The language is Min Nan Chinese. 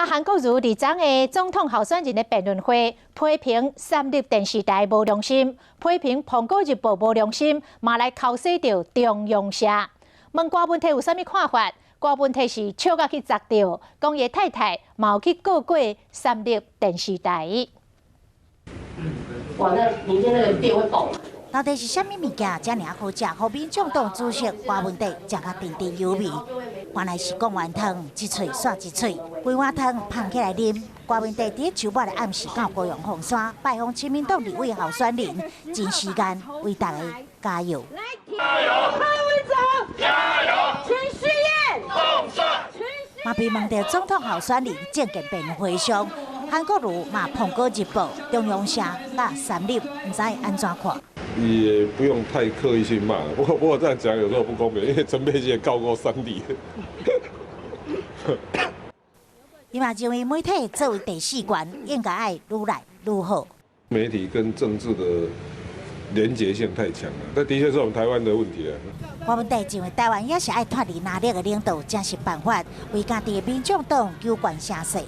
啊，韓國瑜佇昨的總統候選人的辯論會，批評三立電視台無良心，批評蘋果日報無良心，嘛來剾洗著中央社。問郭文泰有啥物看法？郭文泰是笑甲去砸著，講伊太太嘛有去告過三立電視台。哇，那明天那個店會爆。到底是啥物物件遮爾好食，予民眾黨主席郭文泰食甲津津有味？原來是貢丸湯，一喙煞一喙，規碗湯捧起來啉。郭文泰佇周末的暗時到高雄鳳山拜訪親民黨立委候選人，盡時間為大家加油。加油！柯文哲，加油！陳世燕，嘛被問到總統候選人政見辯論會上，韓國瑜嘛蘋果日報、中央社佮三立，毋知按怎看？也不用太刻意去罵，不過這樣講有時候不公平，因為陳佩琪也告過三立。伊嘛認為媒體作為第四權，應該愛愈來愈好。媒體跟政治的連結性太強了，這的確是我們台灣的問題啊。郭文泰認為台灣也是愛脫離拿捏的領導，才是辦法，為家己的民眾黨求懸聲勢。